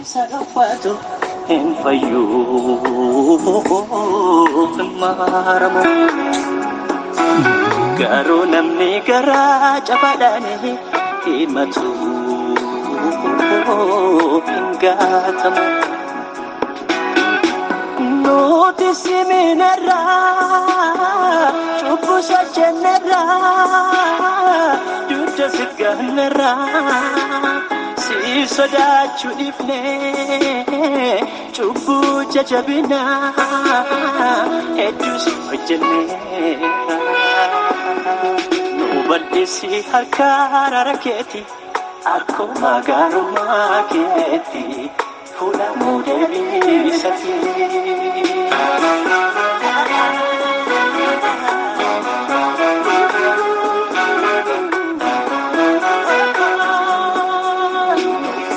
Isa dhokfatu hin fayyuu hin maaramu. Garuu namni garaa cabaadhaan himatu hin gaatamu. Nuti siminarraa cubbuu socheenarraa dugda siggaanarraa si sodaachuu dhiifnee cubbuu jajjabinaa hedduus hojjenneerra. Nu bal'isi harka araara keeti akkuma gaarummaa keeti fuula nuu deebisati.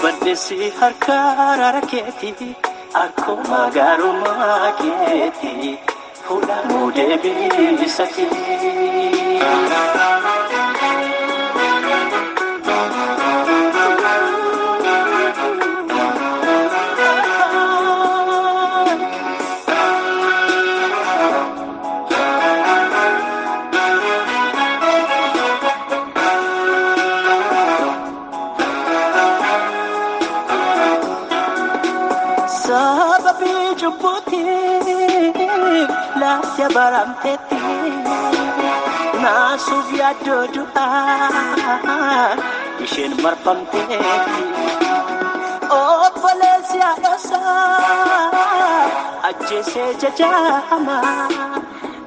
Bal'isi harka araara keeti akkuma gaarummaa keeti fuula nuu deebisati. Sababii cubbuutiif lafti baramteetti naasuuf yaaddoo du'aa isheen marfamteetti. Obboleessi haadhasaa ajjeesee jajama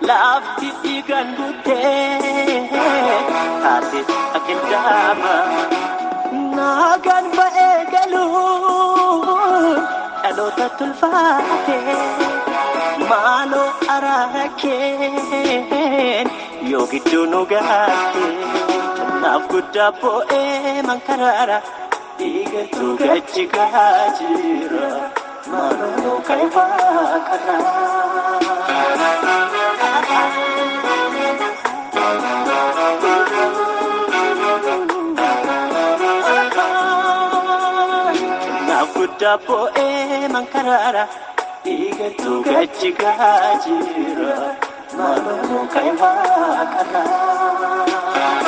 lafti dhiigaan guuttee taate akeldaama. Nagaan ba'ee galuu dhaloota tulfaate maaloo araara keen yoo gidduu nu gaatte naaf guddaa boo'ee mankaraara dhiigatu gajjigaa jira maaloo nu kaifaa karaa. Naaf guddaa boo'ee mankaraara dhiigatu gajjigaa jira maaloo nu kaifaa karaa.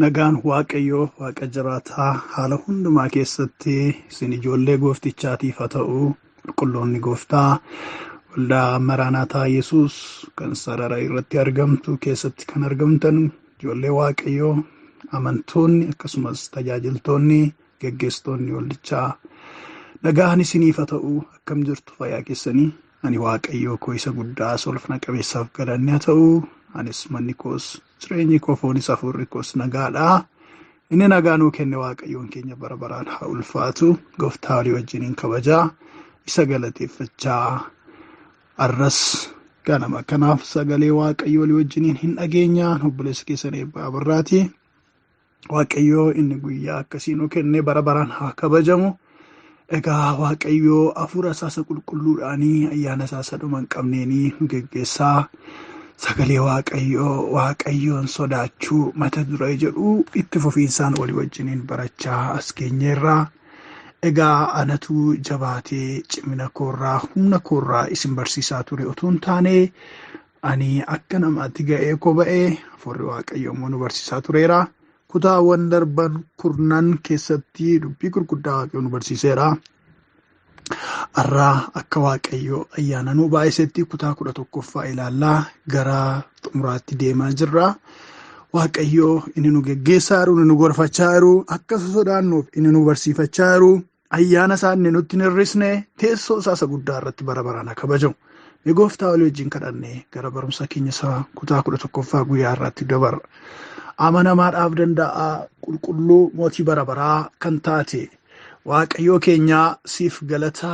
Nagaan Waaqayyoo Waaqa jiraataa haala hundumaa keessatti isin ijoollee gooftichaatiif haa ta'u qulqulloonni gooftaa waldaa Maraanaataa Yesuus kan sarara irratti argamtu keessatti kan argamtan ijoollee Waaqayyoo amantoonni akkasumas tajaajiltoonni geggeessitoonni waldichaa nagaan isiniif haa ta'u akkam jirtu fayyaa keessanii ani Waaqayyoo koo isa guddaa ulfina qabeessaaf galanni haa ta'u anis manni koos jireenyi koo foonis hafuurri koos nagaadha. Inni nagaa nuu kenne Waaqayyoon keenya bara baraan haa ulfaatu. Gooftaa walii wajjiniin kabajaa isa galateeffachaa arras ganama kanaaf sagalee Waaqayyoo walii wajjiniin hin dhageenya obboleessa keessan eebbaa abarraati. Waaqayyoo inni guyyaa akkasii nuu kenne bara baraan haa kabajamu. Egaa Waaqayyoo hafuura isaa isa qulqulluudhaanii ayyaana isaa isa dhuma hin qabneenii nu geggeessaa. Sagalee Waaqayyoo Waaqayyoon sodaachuu mata duree jedhu itti fufiinsaan walii wajjiniin barachaa as geenyeerra. Egaa anatu jabaatee cimina koorraa humna koorraa isin barsiisaa ture utuu hin taane ani akka namaatti ga'ee koo ba'ee hafuurri Waaqayyoo immoo nu barsiisaa tureera. Kutaawwan darban kurnan keessatti dubbii gurguddaa Waaqayyo nu barsiiseera. Har'aa akka Waaqayyoo ayyaana nuu baay'isetti kutaa 11ffaa ilaallaa gara xumuraatti deemaa jirra. Waaqayyoo inni nu geggeessaa jiru, inni nu gorfachaa jiru, akka sodaannuuf inni nu barsiifachaa jiru, ayyaana isaa inni nutti hin hir'isne teessoo isaa isa guddaa irratti bara baraan haa kabajamu. Mee gooftaa walii wajjin kadhannee gara barumsa keenya isaa kutaa 11ffaa guyyaa har'aatti dabarra. Amanamaadhaaf danda'a qulqulluu mootii bara baraa kan taate Waaqayyoo keenyaa siif galata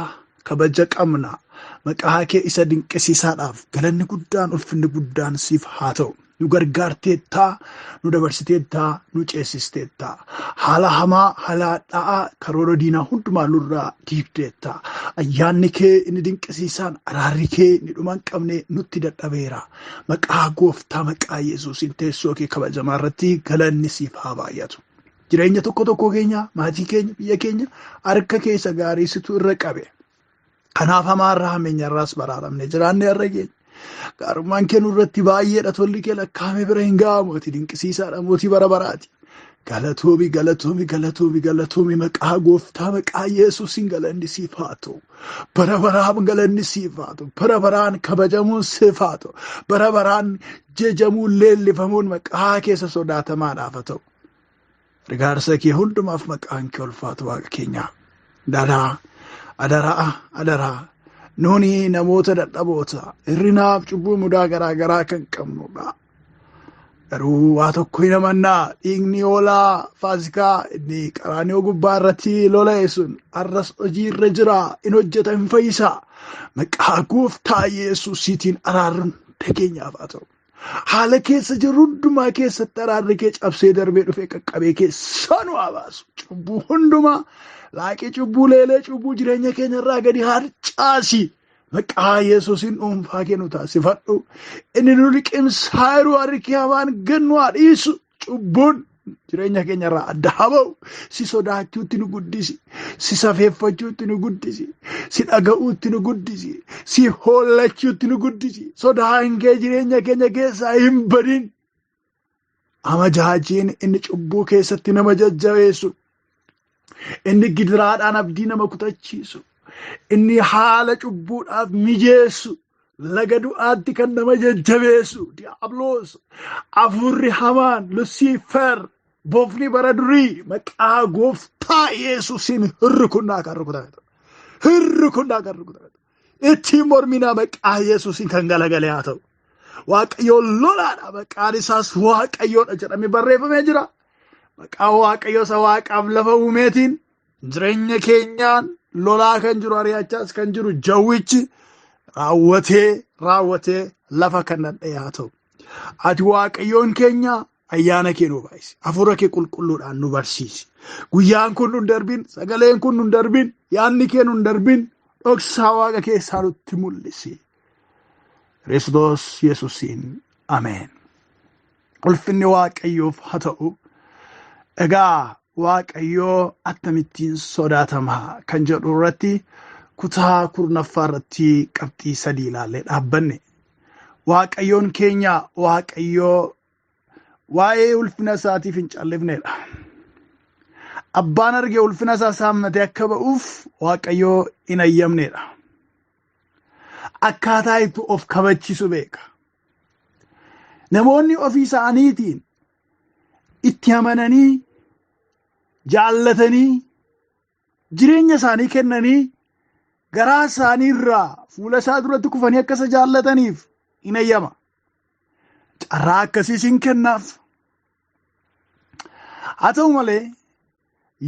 kabaja qabna. Maqaa kee isa dinqisiisaadhaaf galanni guddaan ulfinni guddaan siif haa ta'u. Nu gargaarteettaa, nu dabarsiteettaa, nu ceesisteettaa. Haala hamaa, haala dha'aa, karoora diinaa hundumaa nurraa diigdeettaa. Ayyaanni kee inni dinqisiisaan, araarri kee inni dhuma hin qabne nutti dadhabeera. Maqaa gooftaa maqaa Yesuusiin teessoo kee kabajamaa irratti galanni siif haa baay'atu. Jireenya tokko tokko keenya, maatii keenya, biyya keenya harka keessa gaarii situ irra qabe. Kanaaf hamaarraa hammeenyarraas baraaramne jiraanne har'a keenya. Gaarummaan kee nurratti baay'eedha, tolli kee lakkaa'ame bira hin ga'amu. Ati dinqisiisaadha, mootii bara baraati. Galatoomi, galatoomi, galatoomi, galatoomi, maqaa gooftaa maqaa Yesuusiin galanni siif haa ta'u. Bara baraan galanni siif haa ta'u. Bara baraan kabajamuun siif haa ta'u. Bara baraan jajamuun leellifamuun maqaa keessa sodaatamaadhaaf haa ta'u. Gargaarsa kee hundumaaf maqaan kee ulfaatu waaqa keenyaa. Adaraa, adaraa, adaraa. Nuuni namoota dadhaboota hirrinaaf cubbuu mudaa garaa garaa kan qabnudha. Garuu waa tokko hin amannaa, dhiigni hoolaa Faasikaa inni qaraanioo gubbaa irratti lola'e sun har'as hojii irra jira, in hojjeta, hin fayyisa. Maqaa gooftaa Yesuusiitiin araarri hunda keenyaaf haa ta'u. Haala keessa jirru hundumaa keessatti araarri kee cabsee darbee dhufee qaqqabee keessaa nu haa baasu. Cubbuu hundumaa, laaqii cubbuu, leelee cubbuu jireenya keenya irraa gadi harcaasi. Maqaa Yesuusiin dhuunfaa kee nu taasifadhu. Inni nu liqimsaa jiru harki hamaan gad nu haa dhiisu. Cubbuun jireenya keenya irraa adda haa ba'u. Si sodaachuutti nu guddisi. Si safeeffachuutti nu guddisi. Si dhaga'uutti nu guddisi. Si hoollachuutti nu guddisi. Sodaan kee jireenya keenya keessaa hin badin. Amajaajiin inni cubbuu keessatti nama jajjabeessu, inni gidiraadhaan abdii nama kutachiisu, inni haala cubbuudhaaf mijeessu, laga du'aatti kan nama jajjabeessu, diiyaabiloos, hafuurri hamaan, Lusiifer, bofni bara durii maqaa gooftaa Yesuusiin hirrikunnaa kan rukutame. Hirrikunnaa kan rukutame. Ittiin morminaa maqaa Yesuusiin kan galagale haa ta'u. Waaqayyoon lolaadha, maqaan isaas Waaqayyoodha jedhamee barreeffamee jira. Maqaa Waaqayyoo isa waaqaaf lafa uumeetiin jireenya keenyaan lolaa kan jiru, ari'achaas kan jiru jawwichi raawwatee raawwatee lafa kan dhadha'e haa ta'u. Ati Waaqayyoon keenya ayyaana kee nu baay'isi. Hafuura kee qulqulluudhaan nu barsiisi. Guyyaan kun nun darbin, sagaleen kun nun darbin, yaadni kee nun darbin, dhoksaa Waaqa keessaa nutti mul'isi. Kiristoos Yesuusiin ameen. Ulfinni Waaqayyoof haa ta'u. Egaa Waaqayyoo akkamittiin sodaatama kan jedhu irratti kutaa 10ffaa irratti qabxii 3 ilaallee dhaabbanne. Waaqayyoon keenya Waaqayyoo waa'ee ulfina isaatiif hin callifnedha. Abbaan arge ulfina isaa saammatee akka ba'uuf Waaqayyoo hin ayyamnedha. Akkaataa itti of kabachiisu beeka. Namoonni ofii isaaniitiin itti amananii, jaallatanii, jireenya isaanii kennanii, garaa isaanii irraa fuula isaa duratti kufanii akka isa jaallataniif hin ayyama. Carraa akkasiis hin kennaaf. Haa ta'u malee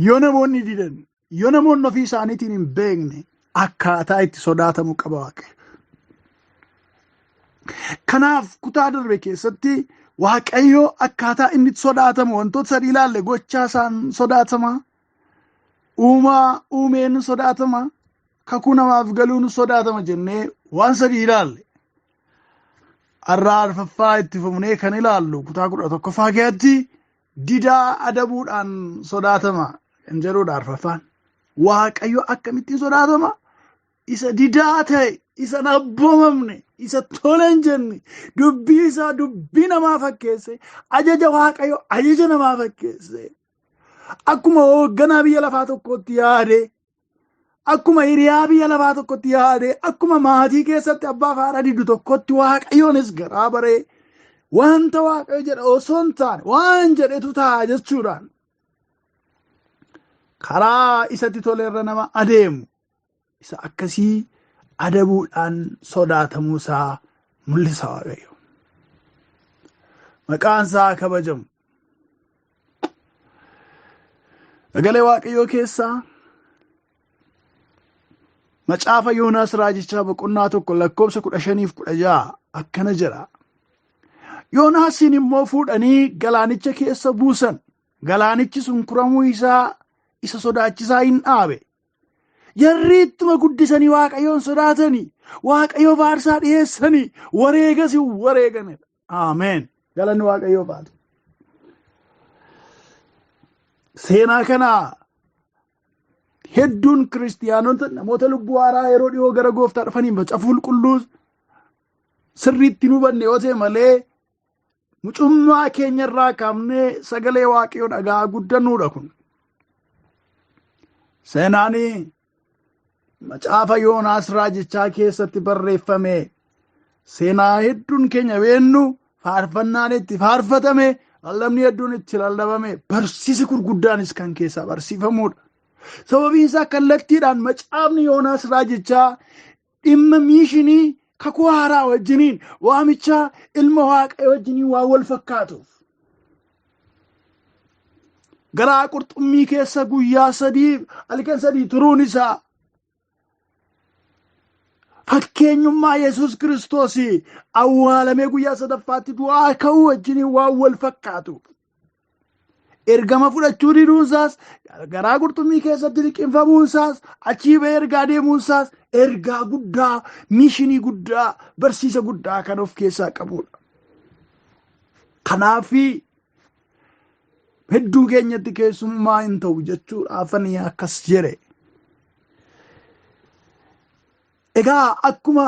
yoo namoonni didan, yoo namoonni ofii isaaniitiin hin beekne, akkaataa itti sodaatamu qaba Waaqayyo. Kanaaf kutaa darbe keessatti Waaqayyo akkaataa inni itti sodaatamu wantoota sadii ilaalle. Gochaa isaan sodaatama, uumaa uumeen sodaatama, kakuu namaaf galuun sodaatama jennee waan sadii ilaalle. Har'a arfaffaa itti fufnee kan ilaallu kutaa 11ffaa keessatti didaa adabuudhaan sodaatama kan jedhudha arfaffaan. Waaqayyo akkamittiin sodaatama? Isa didaa ta'e, isa hin abboomamne, isa tole hin jenne, dubbii isaa dubbii namaa fakkeesse, ajaja Waaqayyo ajaja namaa fakkeesse, akkuma hoogganaa biyya lafaa tokkotti yaade, akkuma hiriyaa biyya lafaa tokkotti yaade, akkuma maatii keessatti abbaa fi haadha didu tokkotti Waaqayyoonis garaa baree wanta Waaqayyo jedha osoo hin taane waan jedhetu ta'a jechuudhaan karaa isatti tolerra nama adeemu isa akkasii adabuudhaan sodaatamuu isaa mul'isa Waaqayyo. Maqaan isaa kabajamu. Sagalee Waaqayyoo keessaa Macaafa Yoonaas Raajichaa boqonnaa 1 lakkoofsa 15 fi 16 akkana jedha. Yoonaasiin immoo fuudhanii galaanicha keessa buusan. Galaanichi sun kuramuu isaa isa sodaachisaa hin dhaabe. Jarri ittuma guddisanii Waaqayyoon sodaatanii, Waaqayyoof aarsaa dhiyeessanii, wareegas hin wareeganidha. Ameen. Galanni Waaqayyoof haa ta'u. Seenaa kana hedduun kiristiyaanota namoota lubbuu haaraa yeroo dhiyoo gara gooftaa dhufanii macaafa qulqulluu sirriitti hin hubanne yoo ta'e malee mucummaa keenya irraa kaafnee sagalee Waaqayyoo dhagaa guddannuudha kun. Seenaan macaafa Yoonaas raajichaa keessatti barreeffame seenaa hedduun keenya beennu, faarfannaan itti faarfatame, lallabni hedduun itti lallabame, barsiisi gurguddaanis kan keessaa barsiifamudha. Sababiin isaa kallattiidhaan macaafni Yoonaas raajichaa dhimma missionii kakuu haaraa wajjiniin, waamicha ilma Waaqayyo wajjiniin waan wal fakkaatuuf. Garaa qurxummii keessa guyyaa 3 halkan 3 turuun isaa fakkeenyummaa Yesuus Kiristoos awwaalamee guyyaa sadaffaatti du'aa ka'uu wajjiniin waan wal fakkaatuuf. Ergama fudhachuu diduunsaas, garaa qurxummii keessatti liqimfamuunsaas, achii ba'ee ergaa deemuunsaas ergaa guddaa, missionii guddaa, barsiisa guddaa kan of keessaa qabudha. Kanaafi hedduu keenyatti keessummaa hin ta'u jechuudhaafani akkas jedhe. Egaa akkuma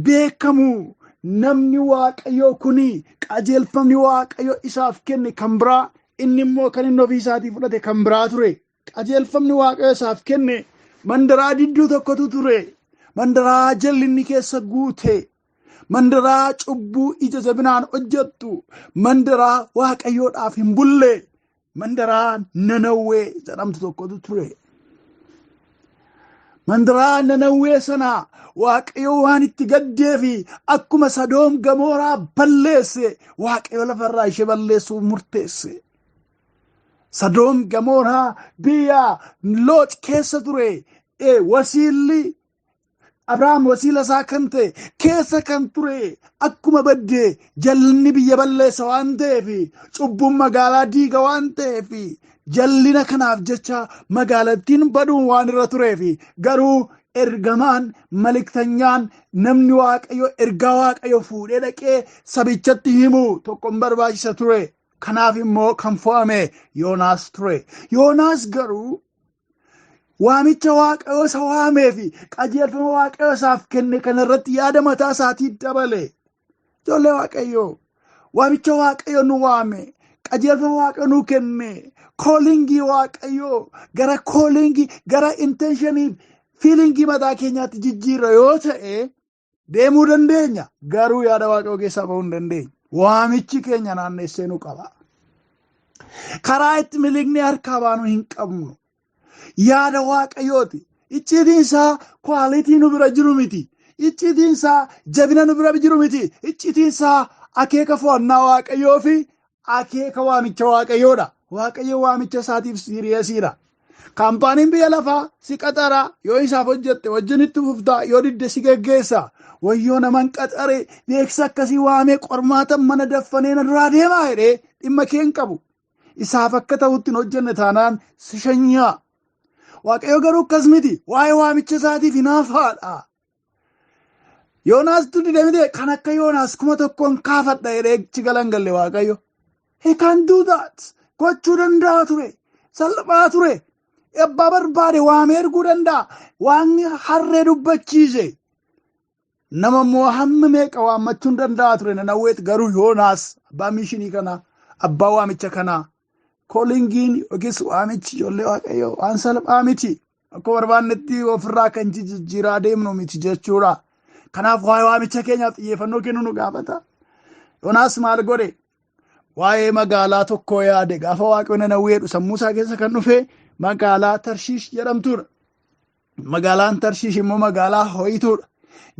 beekamu namni Waaqayyoo kuni qajeelfamni Waaqayyo isaaf kenne kan biraa, inni immoo kan inni ofii isaatii fudhate kan biraa ture. Qajeelfamni Waaqayyo isaaf kenne mandaraa didduu tokkotu ture. Mandaraa jallinni keessa guute. Mandaraa cubbuu ija jabinaan hojjettu. Mandaraa Waaqayyoodhaaf hin bulle. Mandaraa Nanawwee jedhamtu tokkotu ture. Mandaraa Nanawwee sana Waaqayyo waan itti gaddeefi akkuma Sadoom Gamooraa balleesse, Waaqayyo lafarraa ishee balleessuuf murteesse. Sadoom Gamooraa biyya Loox keessa ture. Wasiilli Abrahaam wasiila isaa kan ta'e keessa kan ture akkuma baddee jallinni biyya balleessa waan ta'eef, cubbuun magaalaa diiga waan ta'eef, jallina kanaaf jecha magaalattiin baduun waan irra tureef, garuu ergamaan maliktanyaan namni Waaqayyo ergaa Waaqayyo fuudhee dhaqee sabichatti himu tokko hin barbaachisa ture. Kanaaf immoo kan fo'ame Yoonaas ture. Yoonaas garuu waamicha Waaqayyo isa waamee fi qajeelfama Waaqayyo isaaf kenne kanarratti yaada mataa isaatii dabale. Ijoollee Waaqayyoo, waamicha Waaqayyo nu waame, qajeelfama Waaqayyo nu kenne, callingii Waaqayyoo gara callingii, gara intentionii, feelingii mataa keenyaatti jijjiirra yoo ta'e deemuu dandeenya. Garuu yaada Waaqayyoo keessaa bahuu hin dandeenye. Waamichi keenya naannessee nu qaba. Karaa itti miliqnee harkaa baanu hin qabnu. Yaada Waaqayyooti. Icciitiin isaa quality nu bira jiru miti. Icciitiin isaa jabina nu bira jiru miti. Icciitiin isaa akeeka fo'annaa Waaqayyoo fi akeeka waamicha Waaqayyoodha. Waaqayyo waamicha isaatiif seriousiidha. Kaampaaniin biyya lafaa si qaxara, yoo isaaf hojjette wajjin itti fuftaa, yoo didde si geggeessa. Wayyoo, naman qaxare beeksisa akkasii waamee qormaata mana daffanee na duraa deemaa jedhee dhimma kee hin qabu. Isaaf akka ta'utti hin hojjenne taanaan si shanyaa. Waaqayyo garuu akkas miti. Waa'ee waamicha isaatiif hinaafaadha. Yoonaas dide miti, kan akka Yoonaas 1000 kaafadha jedhee achi galan galle Waaqayyo. He can do that. Gochuu danda'a ture. Salphaa ture. Abbaa barbaade waamee erguu danda'a. Waaqni harree dubbachiise. Nama immoo hamma meeqa waammachuu hin danda'a ture Nanawweet, garuu Yoonaas abbaa missionii kanaa, abbaa waamicha kanaa. Callingiin yookiis waamichi, ijoollee Waaqayyoo, waan salphaa miti. Akka barbaannetti ofirraa kan jijjiiraa deemnu miti jechuudha. Kanaaf waa'ee waamicha keenyaaf xiyyeeffannoo kennuu nu gaafata. Yoonaas maal godhe? Waa'ee magaalaa tokkoo yaade. Gaafa Waaqayyo Nanawwee jedhu sammuu isaa keessa kan dhufe magaalaa Tarshiish jedhamtuudha. Magaalaan Tarshiish immoo magaalaa ho'ituudha.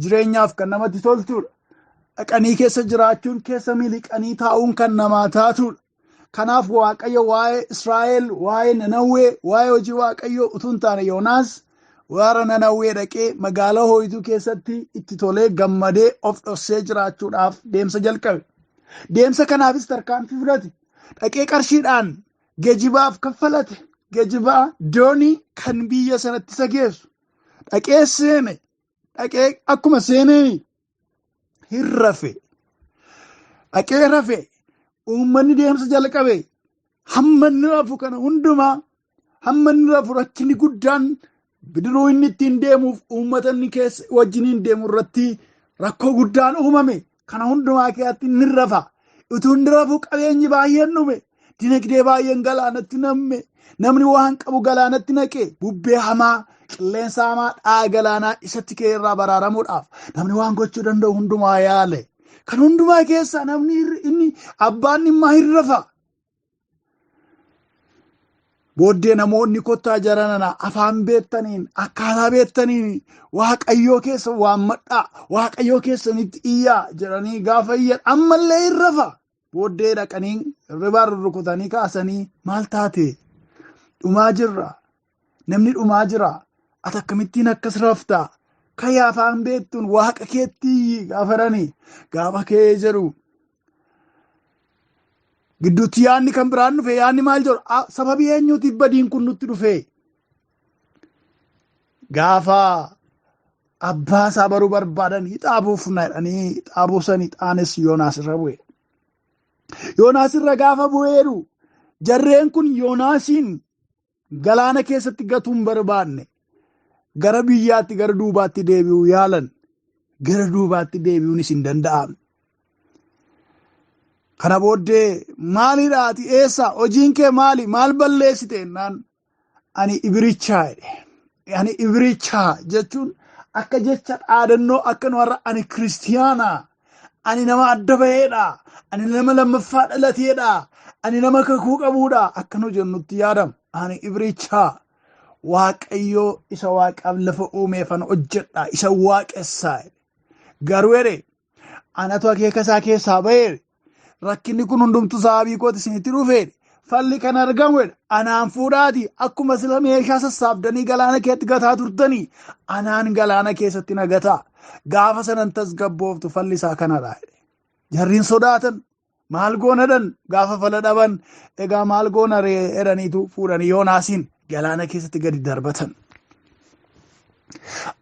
Jireenyaaf kan namatti toltuudha. Dhaqanii keessa jiraachuun, keessa miliqanii taa'uun kan namaa taatuudha. Kanaaf Waaqayyo waa'ee Israa'el, waa'ee Nanawwee, waa'ee hojii Waaqayyoo utuu hin taane Yoonaas warra Nanawwee dhaqee magaalaa ho'ituu keessatti itti tolee gammadee of dhoksee jiraachuudhaaf deemsa jalqabe. Deemsa kanaafis tarkaanfii fudhate. Dhaqee qarshiidhaan geejibaaf kaffalate. Geejibaa doonii kan biyya sanatti isa geessu. Dhaqee seene. Dhaqee akkuma seeneen hin rafe. Dhaqee rafe. Uummanni deemsa jalqabe. Hamma inni rafu kana hundumaa, hamma inni rafu rakkinni guddaan bidiruu inni ittiin deemuuf uummata inni keessa wajjiniin deemu irratti rakkoo guddaan uumame. Kana hundumaa keessatti inni rafa. Utuu inni rafu qabeenyi baay'een dhume. Dinagdee baay'een galaanatti namme. Namni waan qabu galaanatti naqe. Bubbee hamaa, qilleensa hamaa dha'a galaanaa isatti ka'e irraa baraaramuudhaaf namni waan gochuu danda'u hundumaa yaale. Kan hundumaa keessaa namni inni abbaan dhimmaa hin rafa. Booddee namoonni kottaa jaranana afaan beektaniin akkaataa beektaniin Waaqayyoo keessa waammadhaa, Waaqayyoo keessanitti iyyaa jedhanii gaafa iyyan ammallee hin rafa. Booddee dhaqanii hirribaa rurrukutanii kaasanii maal taate? Dhumaa jirra. Namni dhumaa jira. Ati akkamittiin akkas raftaa? Ka'ii afaan beektuun waaqa keetti iyyi gaafa jedhanii gaafa ka'ee jedhu. Gidduutti yaadni kan biraan dhufe, yaadni maal jedhu? Sababii eenyuutiif badiin kun nutti dhufe? Gaafa abbaa isaa baruu barbaadan ixaa buufna jedhanii ixaa buusan, ixaanis Yoonaas irra bu'e. Yoonaas irra gaafa bu'eeru jarreen kun Yoonaasiin galaana keessatti gatuu hin barbaanne. Gara biyyaatti, gara duubaatti deebi'uu yaalan. Gara duubaatti deebi'uunis hin danda'amne. Kana booddee maalidha ati eessa? Hojiin kee maali? Maal balleessite jennaan ani Ibrichaa jedhe. Ani Ibrichaa jechuun akka jecha dhaadannoo akka nu har'a ani kiristiyaana, ani nama adda ba'eedha, ani nama lammaffaa dhalateedha, ani nama kakuu qabuudha akka nu jennutti yaadama. Ani Ibrichaa, Waaqayyoo isa waaqaaf lafa uumeefan hojjedha, isa waaqessaa jedhe. Garuu jedhe anatu akeeka isaa keessaa ba'ee rakkinni kun hundumtu sababii kooti isinitti dhufee falli kan argamu jedhe. Anaan fuudhaati akkuma sila meeshaa sassaabdanii galaana keetti gataa turtanii anaan galaana keessatti na gataa, gaafa sanan tasgabbooftu, falli isaa kanadha jedhe. Jarriin sodaatan, maal goona jedhan. Gaafa fala dhaban egaa maal goona ree jedhaniitu fuudhanii Yoonaasiin galaana keessatti gadi darbatan.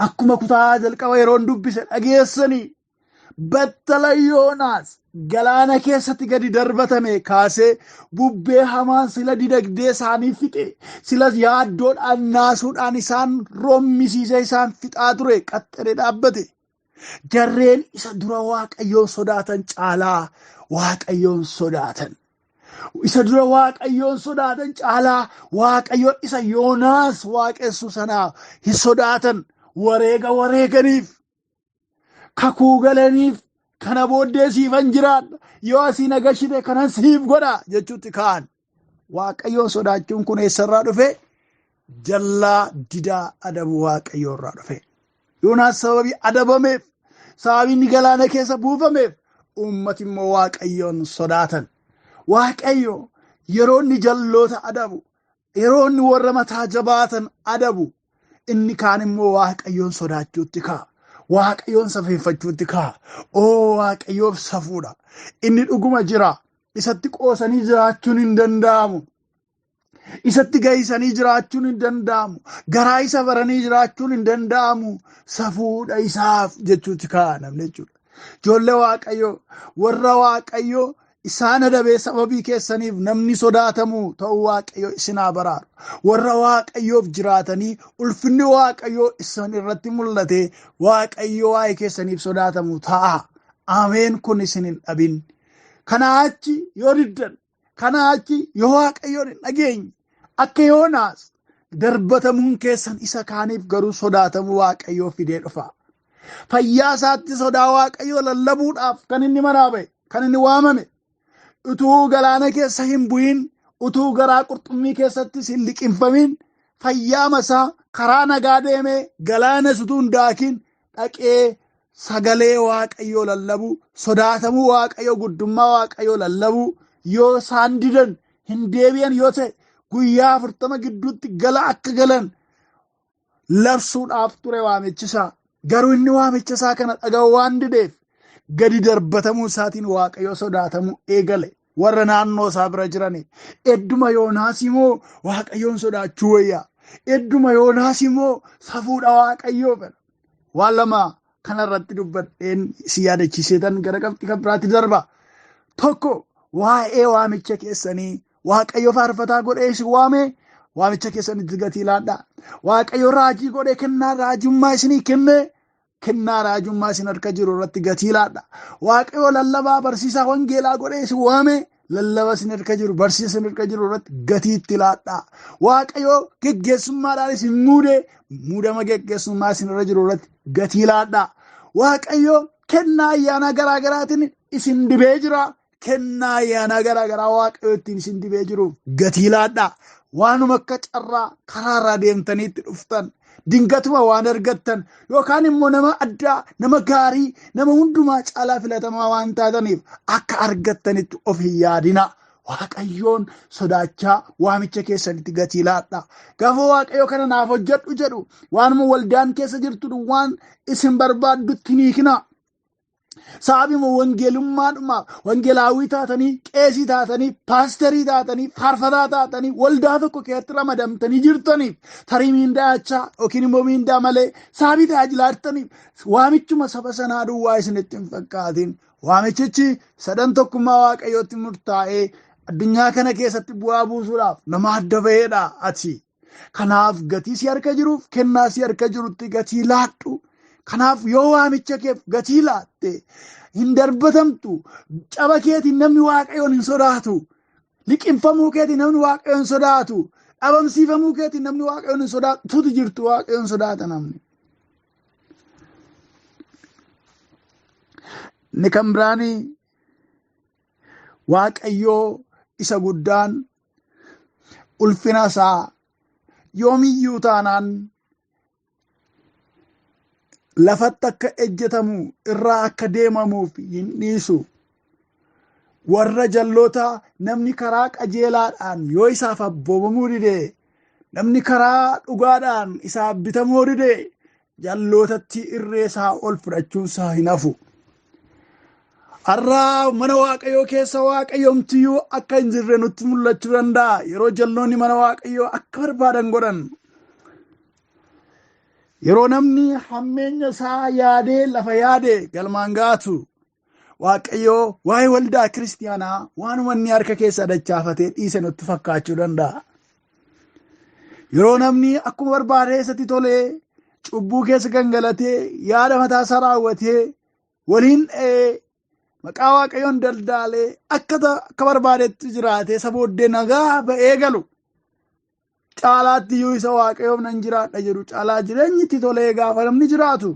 Akkuma kutaa jalqaba yeroon dubbise dhageessanii, battala Yoonaas galaana keessatti gadi darbatame kaasee bubbee hamaan sila dinagdee isaanii fixe, sila yaaddoodhaan naasuudhaan isaan rommisiisee isaan fixaa ture qaxxaree dhaabbate. Jarreen isa dura Waaqayyoon sodaatan caalaa Waaqayyoon sodaatan. Isa dura Waaqayyoon sodaatan caalaa Waaqayyoon isa Yoonaas waaqessu sanaa hin sodaatan. Wareega wareeganiif, kakuu galaniif, kana booddee siifan jiraadha, yoo asii na gashite kanan siif godha jechuutti ka'an. Waaqayyoon sodaachuun kun eessarraa dhufe? Jallaa didaa adabu Waaqayyoo irraa dhufe. Yoonaas sababii adabameef, sababii inni galaana keessa buufameef, uummati immoo Waaqayyoon sodaatan. Waaqayyo yeroo inni jalloota adabu, yeroo inni warra mataa jabaatan adabu, inni kaan immoo Waaqayyoon sodaachuutti ka'a. Waaqayyoon safeeffachuutti ka'a. Oo, Waaqayyoof safuudha. Inni dhuguma jira. Isatti qoosanii jiraachuun hin danda'amu. Isatti gahisanii jiraachuun hin danda'amu. Garaa isa baranii jiraachuun hin danda'amu. Safuudha isaaf jechuutti ka'a namni jechuudha. Ijoollee Waaqayyoo, warra Waaqayyoo isaan adabee sababii keessaniif namni sodaatamu ta'uu Waaqayyo isin haa baraaru. Warra Waaqayyoof jiraatanii ulfinni Waaqayyoo isin irratti mul'ate Waaqayyo waa'ee keessaniif sodaatamu ta'a. Ameen, kun isin hin dhabin. Kanaa achi yoo diddan, kanaa achi yoo Waaqayyoon hin dhageenye, akka Yoonaas darbatamuun keessan isa kaaniif garuu sodaatamuu Waaqayyoo fidee dhufa. Fayyaa isaatti sodaa Waaqayyoo lallabuudhaaf kan inni manaa ba'e, kan inni waamame, utuu galaana keessa hin bu'in, utuu garaa qurxummii keessattis hin liqimfamin, fayyaa masaa karaa nagaa deemee galaanas utuu hin daakin dhaqee sagalee Waaqayyoo lallabuu, sodaatamuu Waaqayyoo, guddummaa Waaqayyoo lallabuu, yoo isaan didan hin deebi'an yoo ta'e guyyaa 40 gidduutti gala akka galan labsuudhaaf ture waamichisaa. Garuu inni waamicha isaa kana dhaga'uu waan dideef Gadi darbatamuu isaatiin Waaqayyo sodaatamuu eegale. Warra naannoo isaa bira jirani. Edduma Yoonaas immoo Waaqayyoon sodaachuu wayya. Edduma Yoonaas immoo safuudha Waaqayyoo fedha. Waan lama kanarratti dubbadheen si yaadachiiseetan gara qabxii kan biraatti darba. Tokko, waa'ee waamicha keessanii Waaqayyo faarfataa godhee isin waame, waamicha keessanitti gatii laadhaa. Waaqayyo raajii godhee kennaa raajummaa isinii kenne, kennaa raajummaa isin harka jiru irratti gatii laadhaa. Waaqayyo lallabaa barsiisaa wangeelaa godhee isin waame, lallaba isin harka jiru, barsiisa isin harka jiru irratti gatii itti laadhaa. Waaqayyo geggeessummaadhaan isin muude, muudama geggeessummaa isin irra jiru irratti gatii laadhaa. Waaqayyo kennaa ayyaanaa garaa garaatiin isin dibee jira. Kennaa ayyaanaa garaa garaa Waaqayyo ittiin isin dibee jiruuf gatii laadhaa. Waanuma akka carraa karaarraa deemtanii itti dhuftan, dingatuma waan argattan, yookaan immoo nama addaa, nama gaarii, nama hundumaa caalaa filatamaa waan taataniif akka argattanitti of hin yaadina. Waaqayyoon sodaachaa waamicha keessanitti gatii laadhaa. Gaafa Waaqayyo kana naaf hojjedhu jedhu, waanuma waldaan keessa jirtu waan isin barbaaddutti ni hiikina. Sababuma wangeelummaadhumaaf wangeelaawwii taatanii, qeesii taatanii, paasterii taatanii, faarfataa taatanii, waldaa tokko keessatti ramadamtanii jirtaniif, tarii miindaachaa yookiin immoo miindaa malee sababii tajaajilaa jirtaniif waamichuma saba sanaa duwwaa isinitti hin fakkaatin. Waamichichi sadan tokkummaa Waaqayyootti murtaa'ee addunyaa kana keessatti bu'aa buusuudhaaf nama adda ba'eedha ati. Kanaaf gatii si harka jiruuf, kennaa si harka jirutti gatii laadhu. Kanaaf yoo waamicha keef gatii laatte hin darbatamtu. Caba keetiin namni Waaqayyoon hin sodaatu. Liqinfamuu keetiin namni Waaqayyoon hin sodaatu. Dhabamsiifamuu keetiin namni Waaqayyoon hin sodaatu. Tuuti jirtu Waaqayyoon sodaata namni. Inni kan biraan, Waaqayyoo isa guddaan ulfina isaa yoomiyyuu taanaan lafatti akka ejjetamu irraa akka deemamuuf hin dhiisu. Warra jalloota namni karaa qajeelaadhaan yoo isaaf abboomamuu dide, namni karaa dhugaadhaan isaaf bitamuu dide, jallootatti irree isaa ol fudhachuun isaa hin hafu. Har'a mana Waaqayyoo keessa Waaqayyoomtiyyuu akka hin jirre nutti mul'achuu danda'a. Yeroo jalloonni mana Waaqayyoo akka barbaadan godhan, yeroo namni hammeenya isaa yaadee lafa yaade galmaan gaatu, Waaqayyoo waa'ee waldaa kiristiyaanaa waanuma inni harka keessa dachaafatee dhiise nutti fakkaachuu danda'a. Yeroo namni akkuma barbaade isatti tolee, cubbuu keessa gangalatee, yaada mataa isaa raawwatee, waliin dha'ee, maqaa Waaqayyoon daldaalee akka barbaadetti jiraatee isa booddee nagaa ba'ee galu, caalaatti iyyuu isa Waaqayyoof nan jiraadha jedhu caalaa jireenyi itti tolee gaafa namni jiraatu,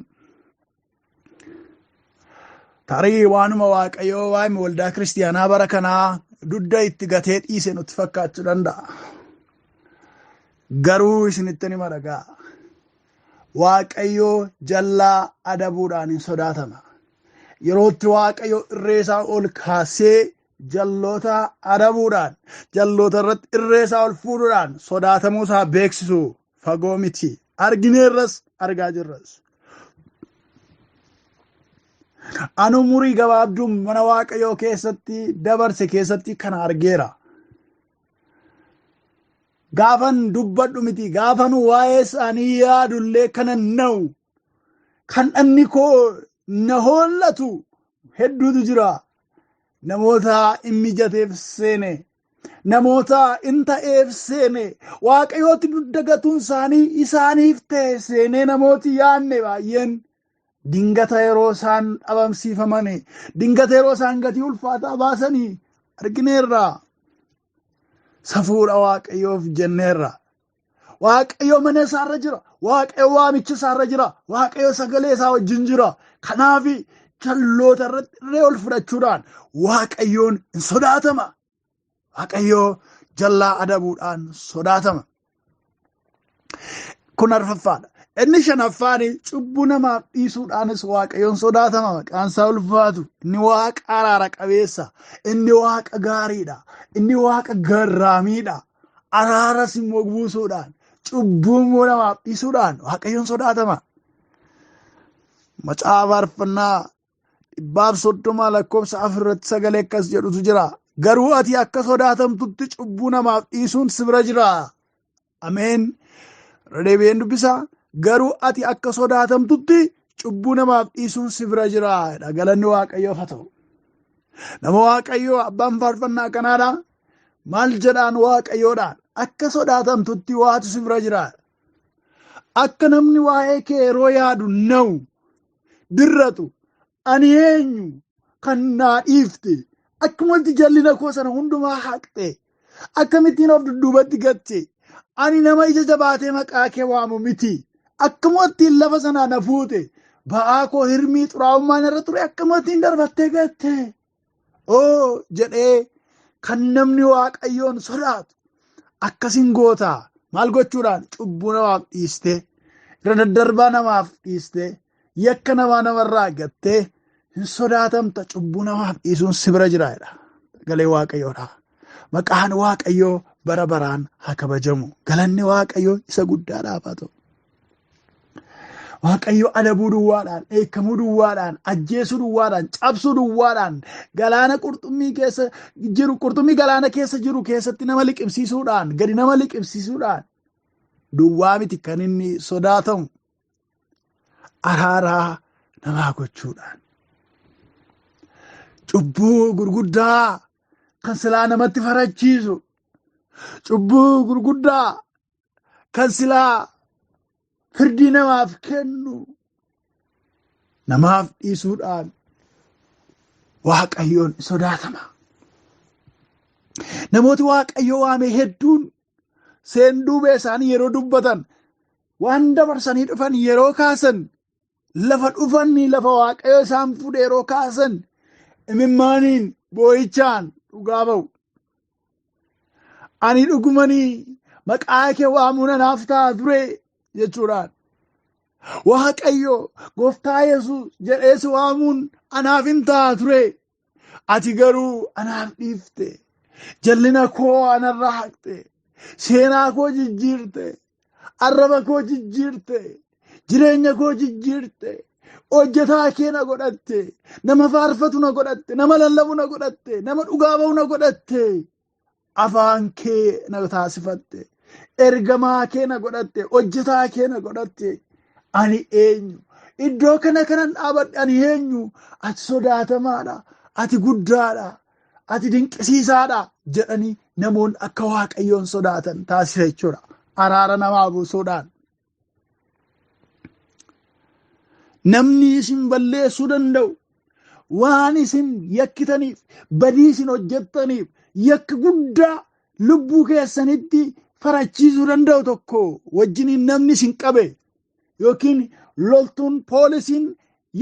tarii waanuma Waaqayyoo waa'ee waldaa kiristiyaanaa bara kanaa dugda itti gatee dhiise nutti fakkaachuu danda'a. Garuu isinitti ni maragaa. Waaqayyoo jallaa adabuudhaan hin sodaatama. Yerootti Waaqayyo irree isaa ol kaasee jalloota adabuudhaan, jalloota irratti irree isaa ol fuudhuudhaan sodaatamuu isaa beeksisu fagoo miti. Argineerras, argaa jirras. Anu umurii gabaabduu mana Waaqayyoo keessatti dabarse keessatti kana argeera. Gaafan dubbadhu miti, gaafan waa'ee isaanii yaadullee kana na'u, kan dhanni koo na hollatu hedduutu jira. Namoota hin mijateef seene, namoota hin ta'eef seene, Waaqayyootti dugda gatuun isaanii isaaniif ta'e seenee namooti yaadne baay'een dingata yeroo isaan dhabamsiifamanii, dingata yeroo isaan gatii ulfaataa baasanii argineerra. Safuudha Waaqayyoof jenneerra. Waaqayyo mana isaarra jira. Waaqayyo waamicha isaarra jira. Waaqayyo sagalee isaa wajjin jira. Kanaaf jalloota irratti irree ol fudhachuudhaan Waaqayyoon hin sodaatama. Waaqayyo jallaa adabuudhaan sodaatama. Kun arfaffaadha. Inni shanaffaan, cubbuu namaaf dhiisuudhaanis Waaqayyoon sodaatama. Maqaan isaa ulfaatu. Inni Waaqa araara qabeessa. Inni Waaqa gaariidha. Inni Waaqa garraamiidha. Araaras immoo buusuudhaan, cubbuu immoo namaaf dhiisuudhaan Waaqayyoon sodaatama. Macaafa Faarfannaa 130 lakkoofsa 4 irratti sagalee akkas jedhutu jira. Garuu ati akka sodaatamtutti cubbuu namaaf dhiisuun si bira jira. Ameen. Irra deebi'een dubbisaa. Garuu ati akka sodaatamtutti cubbuu namaaf dhiisuun si bira jira. Galanni Waaqayyoof haa ta'u. Nama Waaqayyoo abbaan faarfannaa kanaadha. Maal jedhaan Waaqayyoodhaan? Akka sodaatamtutti waatu si bira jira. Akka namni waa'ee kee yeroo yaadu na'u dirratu ani eenyu kan naa dhiifte akkumatti jallina koo sana hundumaa haqxe akkamittiin of dudduubatti gatte ani nama ija jabaatee maqaa kee waamu miti akkumattiin lafa sanaa na fuute ba'aa koo hirmii xuraa'ummaan irra ture akkumattiin darbattee gatte oo jedhee kan namni Waaqayyoon sodaatu akkasin gootaa. Maal gochuudhaan? Cubbuu namaaf dhiistee, irra daddarbaa namaaf dhiistee, yakka namaa namarraa gattee hin sodaatamta. Cubbuu namaaf dhiisuun si bira jira jedha. Sagalee Waaqayyoodha. Maqaan Waaqayyoo bara baraan haa kabajamu. Galanni Waaqayyoo isa guddaadhaaf haa ta'u. Waaqayyo adabuu duwwaadhaan, dheekkamuu duwwaadhaan, ajjeesuu duwwaadhaan, cabsuu duwwaadhaan, galaana qurxummii keessa jiru, qurxummii galaana keessa jiru keessatti nama liqimsiisuudhaan, gadi nama liqimsiisuudhaan duwwaa miti kan inni sodaatamu. Araaraa namaa gochuudhaan. Cubbuu gurguddaa kan silaa namatti farachiisu, cubbuu gurguddaa kan silaa firdii namaaf kennu namaaf dhiisuudhaan Waaqayyoon sodaatama. Namooti Waaqayyo waame hedduun seenduubee isaanii yeroo dubbatan, waan dabarsanii dhufan yeroo kaasan, lafa dhufanii lafa Waaqayyo isaan fuudhe yeroo kaasan imimmaaniin boo'ichaan dhugaa ba'u. Ani dhugumanii maqaa kee waamuun anaaf ta'a ture jechuudhaan. Waaqayyo gooftaa Yesuus jedhee si waamuun anaaf hin ta'a ture. Ati garuu anaaf dhiifte. Jallina koo anarraa haqxe. Seenaa koo jijjiirte. Arraba koo jijjiirte. Jireenya koo jijjiirte. Hojjetaa kee na godhatte. Nama faarfatu na godhatte. Nama lallabu na godhatte. Nama dhugaa ba'u na godhatte. Afaan kee na taasifatte. Ergamaa kee na godhatte. Hojjetaa kee na godhatte. Ani eenyu? Iddoo kana kanan dhaabadhe ani eenyu? Ati sodaatamaadha. Ati guddaadha. Ati dinqisiisaadha jedhanii namoonni akka Waaqayyoon sodaatan taasisa jechuudha. Araara namaa buusuudhaan. Namni isin balleessuu danda'u waan isin yakkitaniif, badii isin hojjettaniif, yakka guddaa lubbuu keessanitti farachiisuu danda'u tokko wajjiniin namni isin qabe yookiin loltuun poolisiin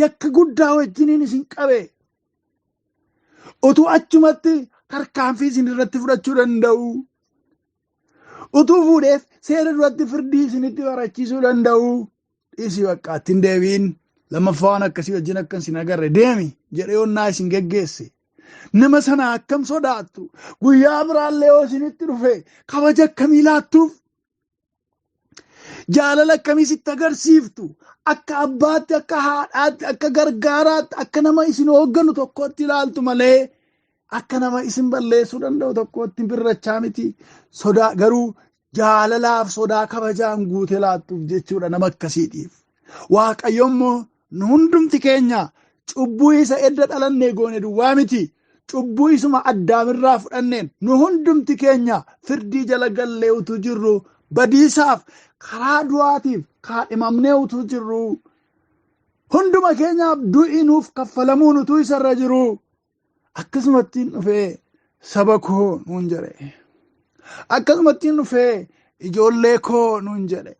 yakka guddaa wajjiniin isin qabe utuu achumatti tarkaanfii isin irratti fudhachuu danda'u, utuu fuudheef seera duratti firdii isinitti farachiisuu danda'u, dhiisii bakka ittiin deebiin lammaffaa waan akkasii wajjin akka isin agarre deemi jedhee onnaa isin geggeesse. Nama sana akkam sodaattu? Guyyaa biraallee yoo isinitti dhufe kabaja akkamii laattuuf? Jaalala akkamii sitti agarsiiftu? Akka abbaatti, akka haadhaatti, akka gargaaraatti, akka nama isin hoogganu tokkotti ilaaltu malee akka nama isin balleessuu danda'u tokkotti birrachaa miti. Sodaa garuu jaalalaaf sodaa kabajaan guute laattuuf jechuudha nama akkasiitiif. Waaqayyo immoo nu hundumti keenya cubbuu isa edda dhalannee goone duwwaa miti. Cubbuu isuma addaamirraa fudhanneen nu hundumti keenya firdii jala gallee utuu jirru, badiisaaf karaa du'aatiif kaadhimamnee utuu jirru, hunduma keenyaaf du'i nuuf kaffalamuun utuu isarra jiru, akkasumattiin dhufee saba koo nuun jedhe. Akkasumattiin dhufee ijoollee koo nuun jedhe.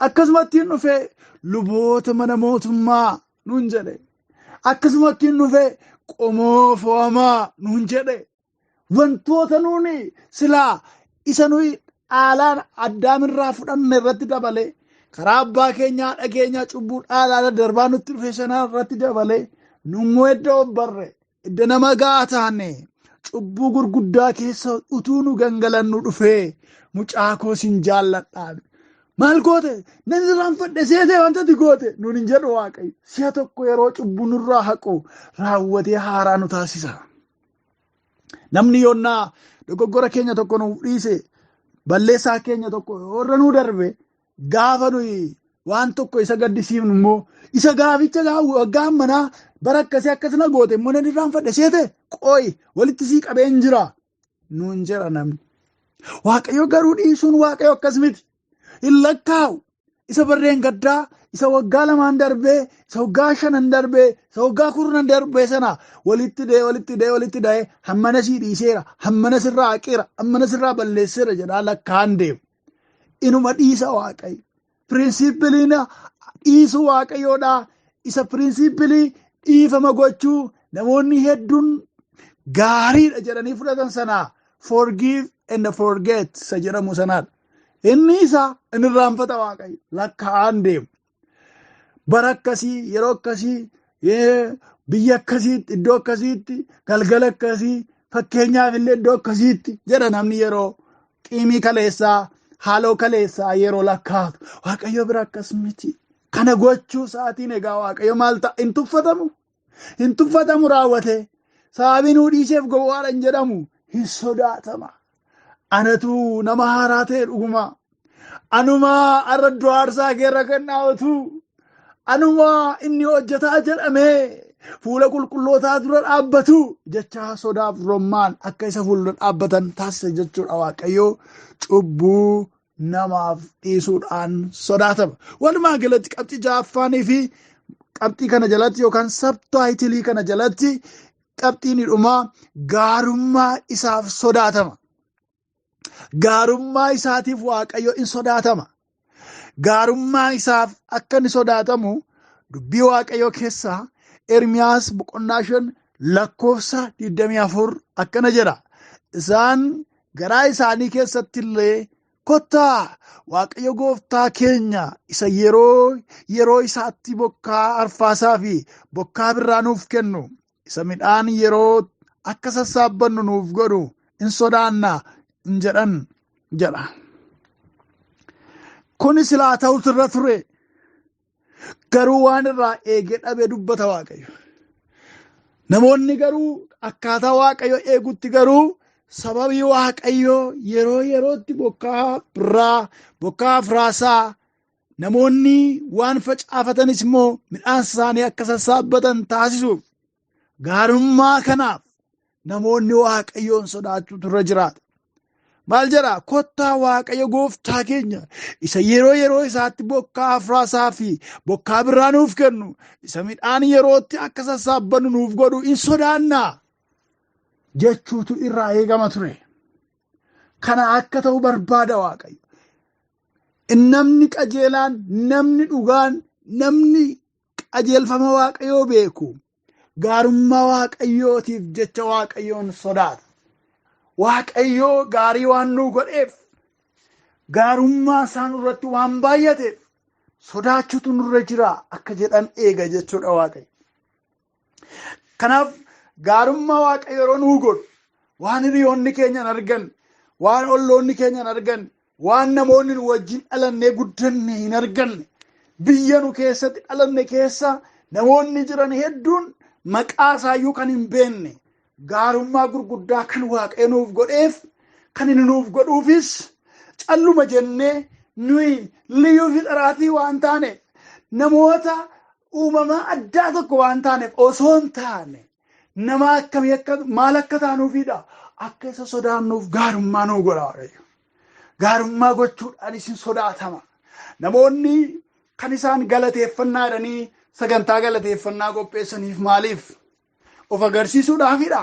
Akkasumattiin dhufee luboota mana mootummaa nuun jedhe. Akkasumattiin dhufee qomoo fo'amaa nuun jedhe. Wantoota nuuni silaa isa nuyi dhaalaan addaamirraa fudhanne irratti dabalee, karaa abbaa keenyaa haadha keenyaa cubbuu dhaalaa daddarbaa nutti dhufe sanaa irratti dabalee, nummoo edda obbarre, edda nama gahaa taane, cubbuu gurguddaa keessa utuu nu gangalannu dhufee mucaa koo sin jaalladhaan. Maal goote? Nan irraanfadhe seetee wanta ati goote nuun hin jedhu Waaqayyo. Si'a tokko yeroo cubbuu nurraa haqu raawwatee haaraa nu taasisa. Namni yoonnaa dogoggora keenya tokko nuuf dhiise, balleessaa keenya tokko warra nuu darbe, gaafa nuyi waan tokko isa gaddisiifnu immoo isa gaaficha waggaa ammanaa bara akkasii akkasina goote immoo nan irraanfadhe seete, qoyi walitti sii qabeen jira nuun jedha namni. Waaqayyo garuu dhiisuun Waaqayyo akkas miti. Hin lakkaa'u. Isa barreen gaddaa, isa waggaa 2n darbee, isa waggaa 5n darbee, isa waggaa 10 darbee sana walitti da'ee, walitti da'ee, walitti da'ee, hammana sii dhiiseera, hammana sirraa haqeera, hammana sirraa balleesseera jedhaa lakkaa'an deemu. Inuma dhiisa Waaqayyo. Piriinsiipiliin dhiisuu Waaqayyoodhaa. Isa piriinsiipilii dhiifama gochuu namoonni hedduun gaariidha jedhanii fudhatan sanaa, forgive and forget isa jedhamu sanaadha. Inni isa inni irraanfata Waaqayyo, lakkaa'aan deemu. Bara akkasii, yeroo akkasii, biyya akkasiitti, iddoo akkasiitti, galgala akkasii, fakkeenyaaf illee iddoo akkasiitti jedha namni yeroo qiimii kaleessaa, haaloo kaleessaa yeroo lakkaa'atu. Waaqayyo bira akkas miti. Kana gochuu isaatiin egaa Waaqayyo maal ta'a? Hin tuffatamu. Hin tuffatamu raawwate. Sababii nuu dhiiseef gowwaadha hin jedhamu. Hin sodaatama. Anatu nama haaraa ta'e dhuguma. Anuma har'a iddoo aarsaa keerra kan dhaabatu. Anuma inni hojjetaa jedhamee fuula qulqullootaa dura dhaabbatu jecha sodaaf rommaan akka isa fuuldura dhaabbatan taasise jechuudha. Waaqayyo cubbuu namaaf dhiisuudhaan sodaatama. Walumaa galatti qabxii ja'affaanii fi qabxii kana jalatti yookaan sabtaayitilii kana jalatti qabxiin dhumaa gaarummaa isaaf sodaatama. Gaarummaa isaatiif Waaqayyo in sodaatama. Gaarummaa isaaf akka inni sodaatamu dubbii Waaqayyoo keessaa Ermiyaas boqonnaa 5 lakkoofsa 24 akkana jedha. Isaan garaa isaanii keessatti illee, kottaa Waaqayyo gooftaa keenya isa yeroo yeroo isaatti bokkaa arfaasaa fi bokkaa birraa nuuf kennu, isa midhaan yeroo akka sassaabbannu nuuf godhu in sodaanna in jedhan jedha. Kuni silaa ta'utu irra ture. Garuu waan irraa eegee dhabee dubbata Waaqayyo. Namoonni garuu akkaataa Waaqayyo eegutti garuu sababii Waaqayyo yeroo yerootti bokkaa birraa, bokkaa afraasaa, namoonni waan facaafatanis immoo midhaan isaanii akka sassaabbatan taasisuuf, gaarummaa kanaaf namoonni Waaqayyoon sodaachuutu irra jiraata. Maal jedha? Kottaa Waaqayyo gooftaa keenya isa yeroo yeroo isaatti bokkaa afraasaa fi bokkaa birraa nuuf kennu, isa midhaan yerootti akka sassaabbannu nuuf godhu in sodaannaa jechuutu irraa eegama ture. Kana akka ta'u barbaada Waaqayyo. Namni qajeelaan, namni dhugaan, namni qajeelfama Waaqayyoo beeku gaarummaa Waaqayyootiif jecha Waaqayyoon sodaata. Waaqayyoo gaarii waan nuu godheef, gaarummaa isaa nurratti waan baay'ateef sodaachuutu nurra jira akka jedhan eega jechuudha Waaqayyo. Kanaaf gaarummaa Waaqayyo yeroo nuu godhu, waan hiriyoonni keenya hin argan, waan olloonni keenya hin argan, waan namoonni nu wajjin dhalannee guddanne hin arganne, biyya nu keessatti dhalanne keessa namoonni jiran hedduun maqaa isaayyuu kan hin beekne, gaarummaa gurguddaa kan Waaqayyo nuuf godheef, kan inni nuuf godhuufis calluma jennee nuyi liyyuu fi xaraatii waan taane, namoota uumamaa addaa tokko waan taaneef osoo hin taane, nama akkamii akka maal akka taanuufidha, akka isa sodaannuuf gaarummaa nuu godha Waaqayyo. Gaarummaa gochuudhaan isin sodaatama. Namoonni kan isaan galateeffannaa jedhanii sagantaa galateeffannaa qopheessaniif maaliif? Of agarsiisuudhaafidha.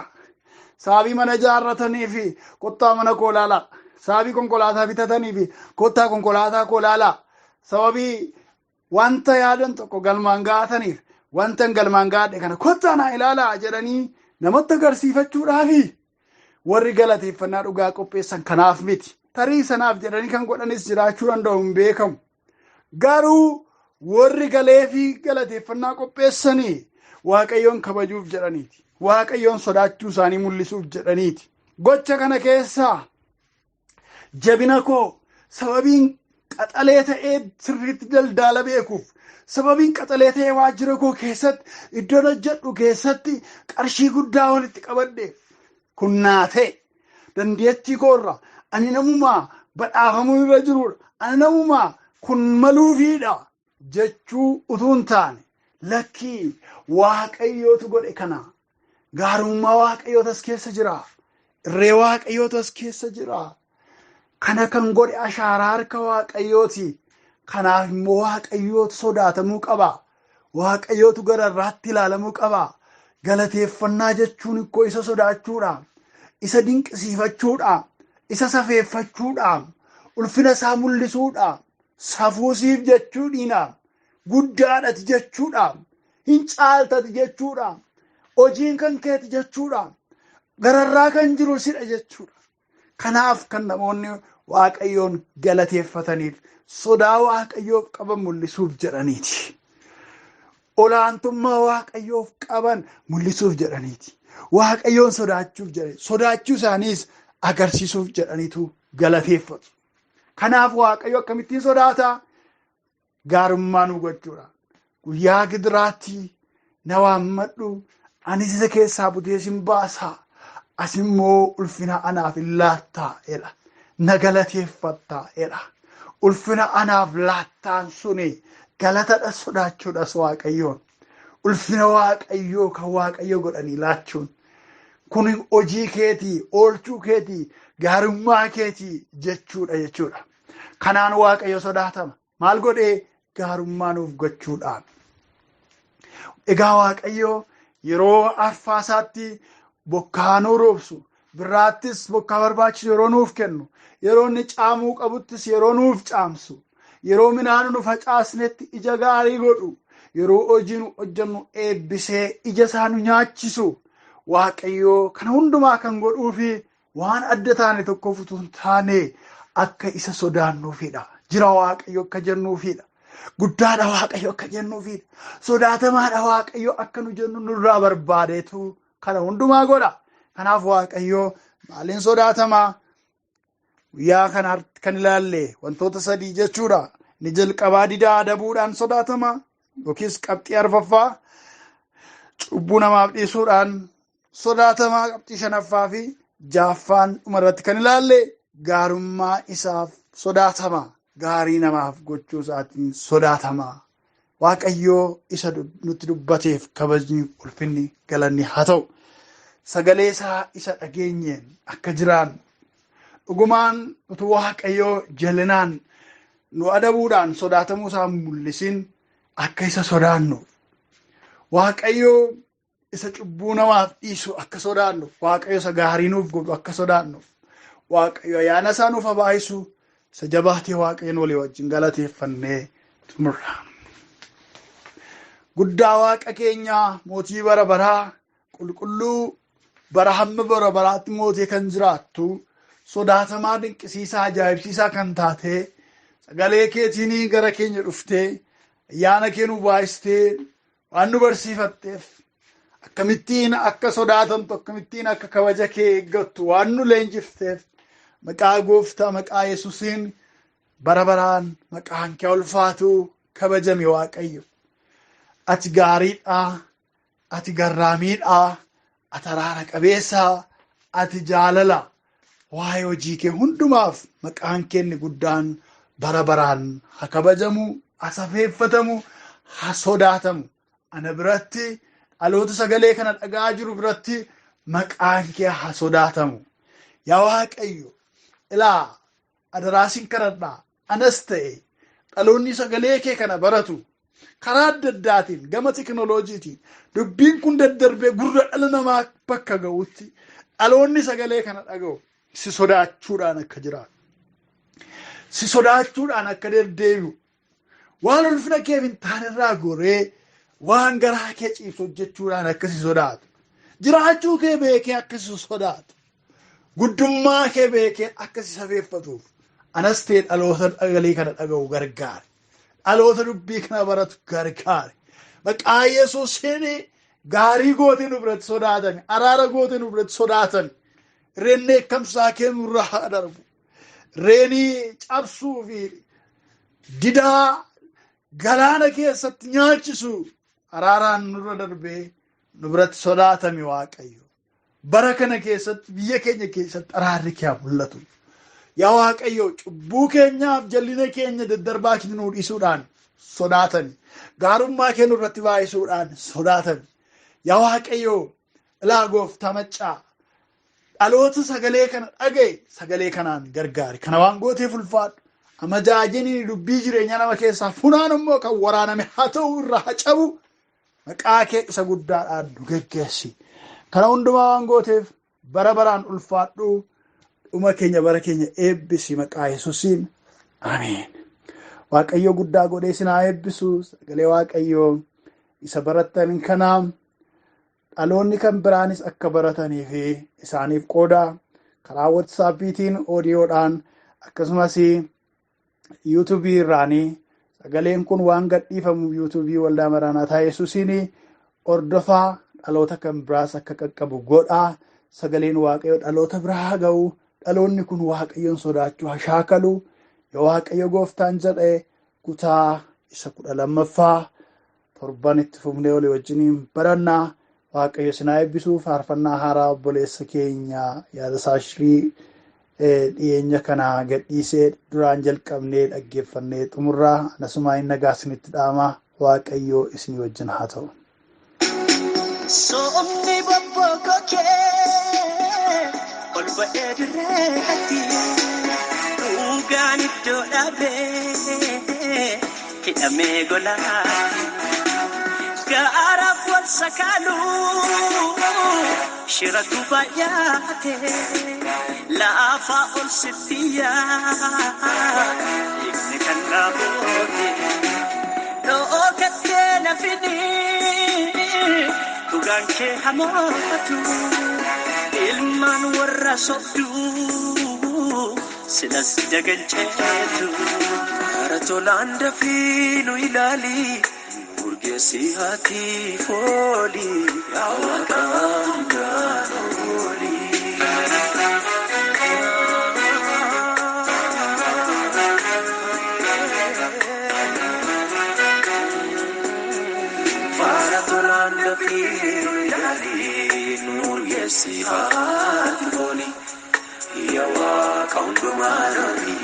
Sababii mana ijaarratanii fi kottaa mana koo ilaalaa. Sababii konkolaataa bitatanii fi kottaa konkolaataa koo ilaalaa. Sababii wanta yaadan tokko galmaan ga'ataniif, wanta galmaan ga'adhe kana kottaa naa ilaalaa jedhanii namatti agarsiifachuudhaafi. Warri galateeffannaa dhugaa qopheessan kanaaf miti. Tarii sanaaf jedhanii kan godhanis jiraachuu danda'u, hin beekamu. Garuu warri galeefii galateeffannaa qopheessanii Waaqayyoon kabajuuf jedhaniiti. Waaqayyoon sodaachuu isaanii mul'isuuf jedhaniiti. Gocha kana keessaa jabina koo, sababiin Qaxalee ta'ee sirriitti daldaala beekuuf, sababiin qaxalee ta'ee waajjira koo keessatti iddoon hojjedhu keessatti qarshii guddaa walitti qabadheef kun naa ta'e dandeettii koorra ani namumaa badhaafamuu irra jirudha, ani namumaa kun maluufiidha jechuu utuu hin taane, lakkii, Waaqayyootu godhe kana, gaarummaa Waaqayyootu as keessa jira, irree Waaqayyootu as keessa jira. Kana kan godhe ashaaraa harka Waaqayyooti. Kanaaf immoo Waaqayyootu sodaatamuu qaba. Waaqayyootu gararraatti ilaalamuu qaba. Galateeffannaa jechuun ikkoo isa sodaachuudha. Isa dinqisiifachuudha. Isa safeeffachuudha. Ulfina isaa mul'isuudha. Safuusiif jechuudhiina. Guddaadhati jechuudha. Hin caaltati jechuudha. Hojiin kan keeti jechuudha. Gararraa kan jiru sidha jechuudha. Kanaaf kan namoonni Waaqayyoon galateeffataniif sodaa Waaqayyoof qaban mul'isuuf jedhaniiti. Olaantummaa Waaqayyoof qaban mul'isuuf jedhaniiti. Waaqayyoon sodaachuuf jedhani, sodaachuu isaaniis agarsiisuuf jedhaniitu galateeffatu. Kanaaf Waaqayyo akkamittiin sodaata? Gaarummaa nu gochuudha. Guyyaa gidiraatti na waammadhu, anis isa keessaa butee sin baasaa. As immoo ulfina anaaf hin laattaa jedha. Na galateeffattaa jedha. Ulfina anaaf laattaan suni galatadha, sodaachuudhas Waaqayyoon. Ulfina Waaqayyoo kan Waaqayyo godhanii laachuun. Kun hojii keetii, oolchuu keetii, gaarummaa keetii jechuudha jechuudha. Kanaan Waaqayyo sodaatama. Maal godhee? Gaarummaa nuuf gochuudhaan. Egaa Waaqayyo yeroo arfaasaatti bokkaa nuu roobsu, birraattis bokkaa barbaachisu yeroo nuuf kennu, yeroo inni caamuu qabuttis yeroo nuuf caamsu, yeroo midhaan nu facaasnetti ija gaarii godhu, yeroo hojii nu hojjennu eebbisee ija isaa nu nyaachisu, Waaqayyoo kana hundumaa kan godhuu fi waan adda taane tokkoof utuu hin taane akka isa sodaannuufidha. Jira Waaqayyo akka jennuufidha. Guddaadha Waaqayyo akka jennuufidha. Sodaatamaadha Waaqayyo akka nu jennu nurraa barbaadeetu kana hundumaa godha. Kanaaf Waaqayyo maaliin sodaatamaa? Guyyaa kana kan ilaalle wantoota sadii jechuudha. Inni jalqabaa didaa adabuudhaan sodaatama, yookiis qabxii arfaffaa cubbuu namaaf dhiisuudhaan sodaatamaa, qabxii shanaffaa fi jaaffaan dhumarratti kan ilaalle gaarummaa isaaf sodaatama. Gaarii namaaf gochuu isaatiin sodaatama. Waaqayyoo isa nutti dubbateef kabajni, ulfinni, galanni haa ta'u. Sagalee isaa isa dhageenyeen akka jiraannu, dhugumaan utuu Waaqayyoo jalinaan nu adabuudhaan sodaatamuu isaa mul'isin akka isa sodaannu, Waaqayyoo isa cubbuu namaaf dhiisu akka sodaannu, Waaqayyo isa gaarii nuuf godhu akka sodaannu, Waaqayyo ayyaana isaa nuuf haa baay'isu. Isa jabaatee Waaqayyoon walii wajjin galateeffannee xumurra. Guddaa Waaqa keenyaa, mootii bara baraa, qulqulluu, bara hamma bara baraatti mootii kan jiraattu, sodaatamaa, dinqisiisaa, ajaa'ibsiisaa kan taate, sagalee keetiin gara keenya dhuftee ayyaana kee nu baay'istee waan nu barsiifatteef, akkamittiin akka sodaatamtu, akkamittiin akka kabaja kee eeggattu waan nu leenjifteef, maqaa Gooftaa, maqaa Yesuusiin bara baraan maqaan kee ulfaatu, kabajame Waaqayyo. Ati gaariidha, ati garraamiidha, ati araara qabeessa, ati jaalala. Waa'ee hojii kee hundumaaf maqaan kee guddaan bara baraan haa kabajamu, haa safeeffatamu, haa sodaatamu. Ana biratti, dhaloota sagalee kana dhagaa jiru biratti maqaan kee haa sodaatamu. Yaa Waaqayyo, ilaa, adaraa sin kadhadhaa, anas ta'e dhaloonni sagalee kee kana baratu karaa adda addaatiin gama teknooloojiitiin dubbiin kun daddarbee gurra dhala namaa bakka ga'utti, dhaloonni sagalee kana dhaga'u si sodaachuudhaan akka jiraatu, si sodaachuudhaan akka deddeebi'u, waan ulfina keef hin taanerraa goree waan garaa kee ciibsu hojjechuudhaan akka si sodaatu, jiraachuu kee beekee akka si sodaatu, guddummaa kee beekee akka si safeeffatuuf anas ta'e dhaloota sagalee kana dhaga'u gargaare. Dhaloota dubbii kana baratu gargaare. Maqaa Yesuusiin gaarii gootee nu biratti sodaatame. Araara gootee nu biratti sodaatame. Irreen dheekkamsaa kee nurra haa darbu. Irreenii cabsuu fi Didaa galaana keessatti nyaachisu araaraan nurra darbee nu biratti sodaatami Waaqayyo. Bara kana keessatti biyya keenya keessatti araarri kee haa mul'atu. Yaa Waaqayyo, cubbuu keenyaaf jallina keenya daddarbaa keenya nuu dhiisuudhaan sodaatami. Gaarummaa kee nurratti baay'isuudhaan sodaatami. Yaa Waaqayyo, ilaa gooftaa maccaa dhaloota sagalee kana dhagaye sagalee kanaan gargaari. Kana waan gooteef ulfaadhu. Amajaajinii dubbii jireenya nama keessaa funaan immoo kan waraaname haa ta'u irraa haa cabu, maqaa kee isa guddaadhaan nu geggeessi. Kana hundumaa waan gooteef bara baraan ulfaadhu. Dhuma keenya bara keenya eebbisi maqaa Yesuusiin. Ameen. Waaqayyo guddaa godhee isin haa eebbisu. Sagalee Waaqayyoo isa barattan kanaa dhaloonni kan biraanis akka baratanii fi isaaniif qooda karaa WhatsAppiitiin, oodiyoodhaan, akkasumas YouTubeii irraanii sagaleen kun waan gadhiifamu YouTubeii Waldaa Maraanaataa Yesuusiin hordofaa, dhaloota kan biraas akka qaqqabu godhaa. Sagaleen Waaqayyo dhaloota biraa ga'u, dhaloonni kun Waaqayyoon sodaachuu haa shaakalu. Yoo Waaqayyo gooftaan jedhee, kutaa isa 12ffaa torban itti fufnee olii wajjiniin barannaa. Waaqayyo isin haa eebbisu. Faarfannaa haaraa obboleessa keenya Yaadasaa Shirii dhiyeenya kana gadhiisee duraan jalqabnee dhaggeeffannee xumurraa. Anasumaa hin nagaa isinitti dhaama. Waaqayyo isinii wajjin haa ta'u. Soomni bobbokokee ol ba'ee dirreetti, dhugaan iddoo dhaabee hidhamee golaa, gaaraaf wal sakaaluu shiratu baay'ate, laafaa ol sittiyaa dhiigni kan dhaabote dhookattee nafini, dhugaan kee hamoatu, ilmaan warra sobduu silas daganceetu. Kara tolaan dafii nu ilaali, urgeessi haati fooli, yaa Waaqa hundaan ooli. Faara tolaan dafii nu ilaali, urgeessi haati fooli, yaa Waaqa hundumaan ooli.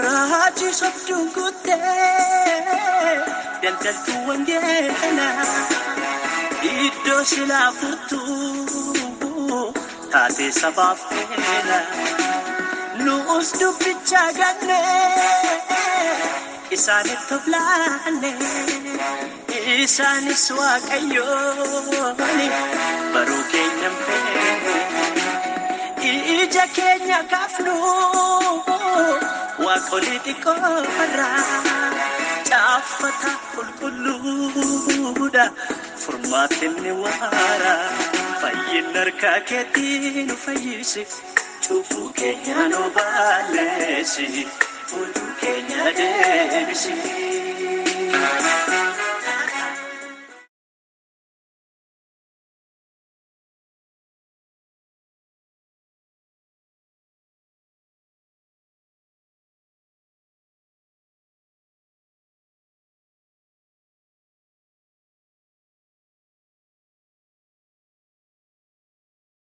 Raajii sobduun guuttee daldaltuu wangeelaa, iddoo silaa furtuu taatee sabaaf keela. Nuus dubbicha gannee isaanitti of laanne, isaanis Waaqayyoon baruu keenya hin feene. Ija keenya kaafnu waaqolii xiqqoorraa, caaffata qulqulluudha furmaatinni waara. Fayyinni harka keetii nu fayyisi, cubbuu keenya nu balleessi, oduu keenya deebisi.